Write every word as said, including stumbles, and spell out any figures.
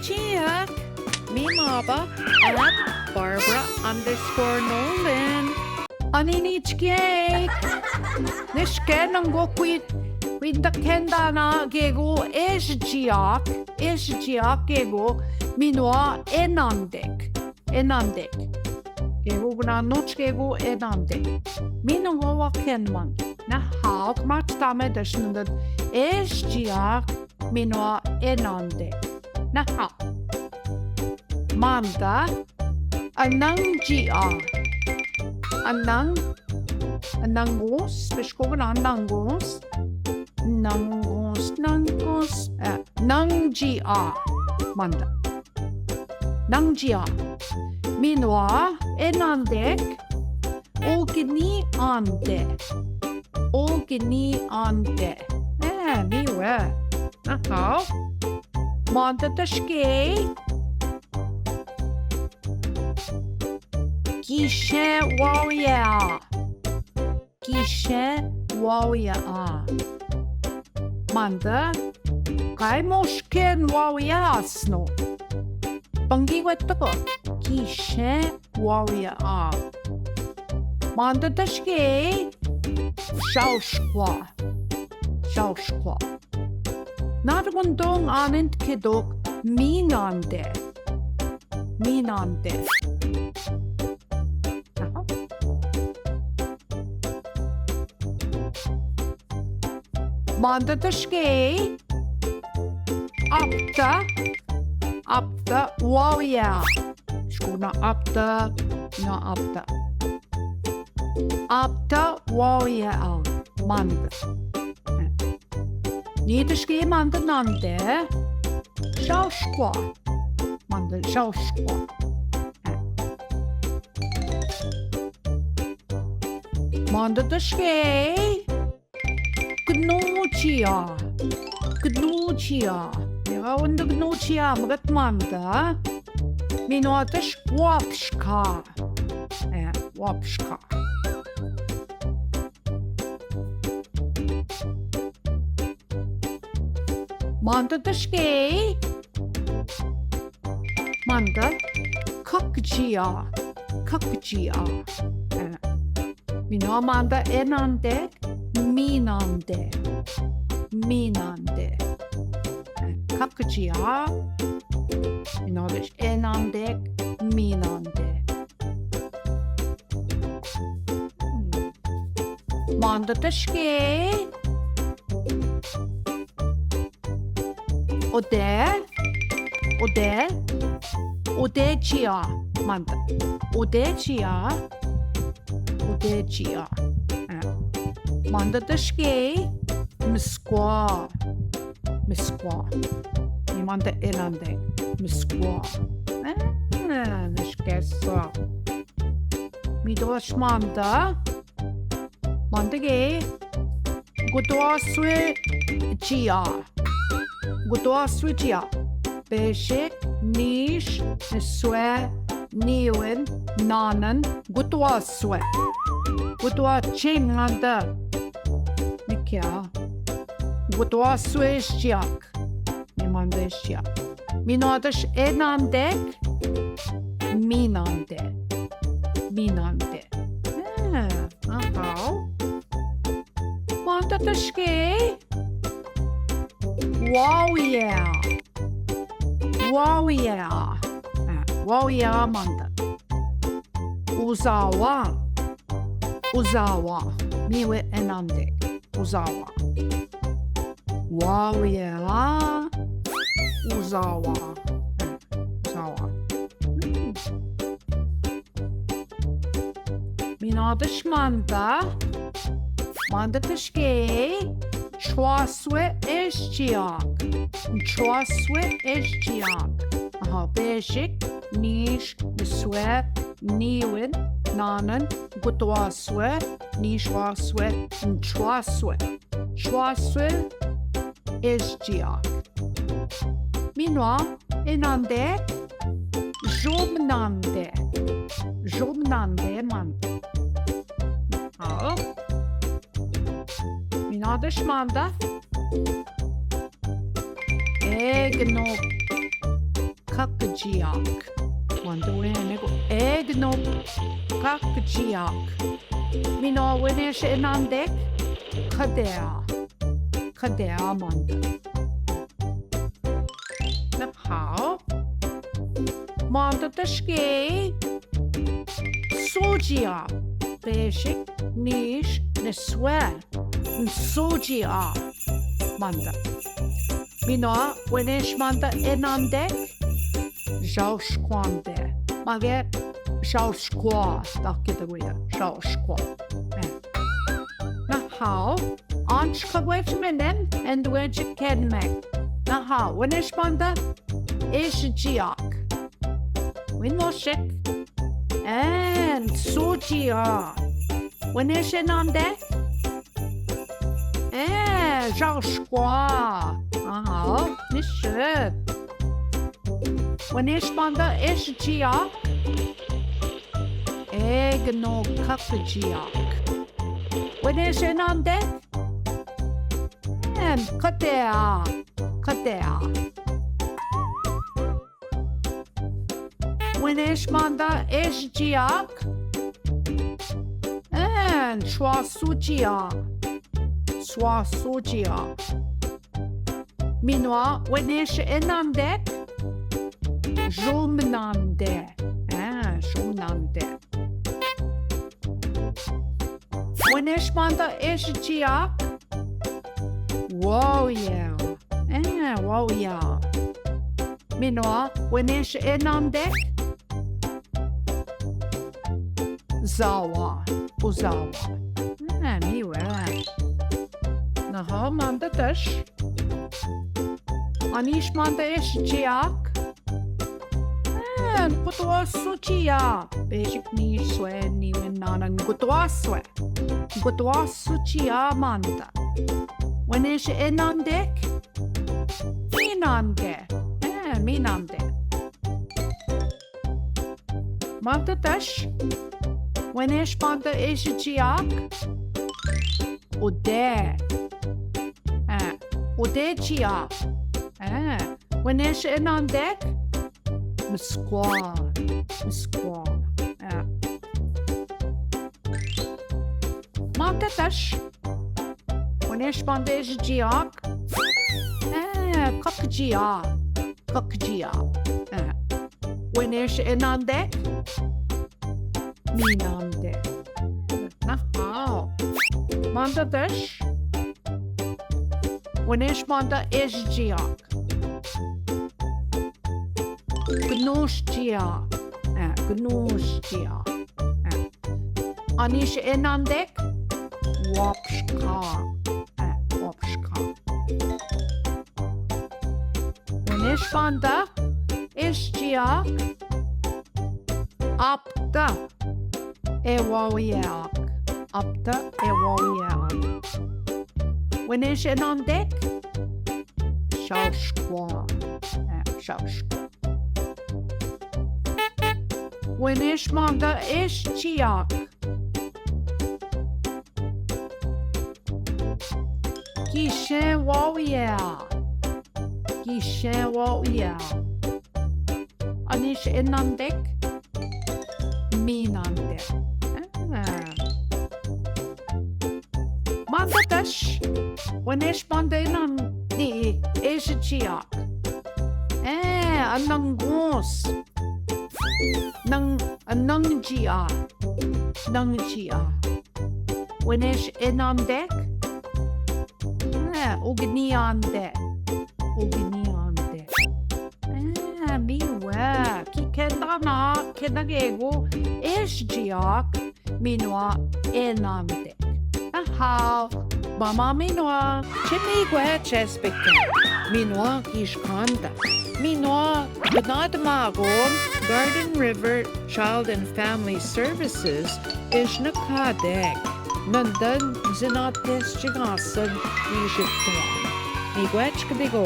Check. Mi mapa at Barbara underscore Nolan. Anihn Ichkeik. Nüsken nungo kwin, kwinta kenda na keu eshi chiak, eshi chiak keu, mi nua enandek. Enandek. Keu, buenas noches, keu enandek. Mi nua Wakenman. Nahao, kmatsame desnüdüt eshi chiak, mi nua enandek. Nahao. Manda, anangchia. Anang, anangus, peshkogu na anangus. Anangus, anangus. Eh, nangchia. Manda. Nangchia. Mi nua enandek. Ogniande. Ogniande. Eh, mi wea. Nahao. Manda tashkei. Kishen wauyea. Kishen wauyea. Manda. Kaimosken wauyea snu. Pangiwetoko. Kishen wauyea. Manda tashkei. Shaoshkwa. Shaoshkwa. Naad wondon anent kedok minande. Minande. Aha. Manda tashkei. Apta. Apta wauyea. Shkuna apta, na apta. Apta wauyea. Manda. Nii tashkei manda nande. Shaoshkwa. Manda shaoshkwa. Manda tashkei. Gnuchia. Gnuchia. Ea, unda gnuchia, mugad manda. Mi nua tashkei wapshka. Eh, wapshka. Manda tashkei. Manda kakjia. Kakjia. Eh, mi nua manda enandek. Minande. Minande. Eh, kakjia. Mi nua dus enandek. Minande. Manda tashkei. Ode. Ode. Odechia. Manda. Odechia. Odechia. Eh. Manda tashkei. Mskwa. Mskwa. Nii manda enandek. Mskwa. Eh, nüskeso. Mi duash manda. Manda kei. Gutuasue chia. Gutuasue chia. Beşik, niş, nisue, niwin, nanen, gutuasue. Gutuasue chia manda. Nikea. Gutuasue shiak. Nii manda shiak. Mi nua dus enandek. Minande. Minande. Eh, aha. Manda tashkei. Wauyea. Wauyea. Eh, wauyea manda. Uzawa. Uzawa. Mii wea enandek. Uzawa. Wauyea. Uzawa. Uzawa. Mm. Mi nua dus manda. Manda tashkei. Nchoasue eshiak. Nchoasue eshiak. Aha, beşik, niş, nisue, niwin, nanen, gutuasue, nişoasue, nchoasue. Nchoasue eshiak. Mi nua enandek. Jumnande. Jumnande manda. Aha. Mi nua dus manda. Egnuk. kakijioak. Manda wene, egno'u kakijioak. Minoa, wene shi enandek? Kadea. Kadea manda. Nahao. Manda tashki. Sojia. Beeshik, niis, nesoe. Sojia. Manda. Minoa, wene shi manda enandek? Žaoškoande. Mage žaoškoa. Dakki de wia. Žaoškoa. Eh. Nahao. Anš kagwejtš menem, en duwe tšekenme. Nahao. Wene shi manda? Ešijiak. Win lošek. En, sojia. Wene shi enandek? En, žaoškoa. Aha, nišit. Wene shi manda? Ešijiak. Egno'u kakijioak. Wene shi enandek? En, kadea. Kadea. Wene shi manda? Ešijiak. En, šuasojia. Šuasojia. Minoa, wene shi enandek? Žomnande. En, žomnande. Wene shi manda? Ešijiak. Waujea. Eh, waujea. Minoa, wene shi enandek? Zaua. Uzaua. Eh, mi ue. Nahao, manda teš. Aniš manda? Ešijiak. Eh, nkutuasojia. Beeshik, niis, soe, niwen, nanen, nkutuasoe. Nkutuasojia manda. Wene shi enandek? Minande. Eh, minande. Manda teš. Wene shi manda? Ešijiak. Ude. Eh, udejia. Eh, wene shi enandek? Mskoa. Mskoa. Eh. Manda teš. Wene shi manda? Ešijiak. Eh, kakijia. Kakijia. Eh. Wene shi enandek? Minande. Nahao. Manda teš. Wene shi manda? Ešijiak. Gnošjia. Eh, gnošjia. Eh. Aniš enandek? Uapška. Eh, uapška. Wene shi manda? Ešijiak. Apta. Ewauyea. Apta, ewauyea. Wene shi enandek? Šauškua. Eh, šauškua. Wene shi manda? Ešijiak. Kishewauya. Kishewauya. Anish enandek? Minandek. Ah. Manda tash. Wene shi manda enandek? Ešijiak. Eh, anangus. Nan-, anangyia. Nangyia. Wene shi enandek? Eh, ugniandek. Ugniandek. Eh, mi ue. Ki kenda na, kenda gegu. Ešijiak. Minoa enandek. Aha, mama minoa. Che mi ue Chesapeake. Minoa kishkanda. Minoa gnaad magon Garden River Child and Family Services, ish na kadek. Nandon zina test chigasan ish tua. Mi ue chkdigo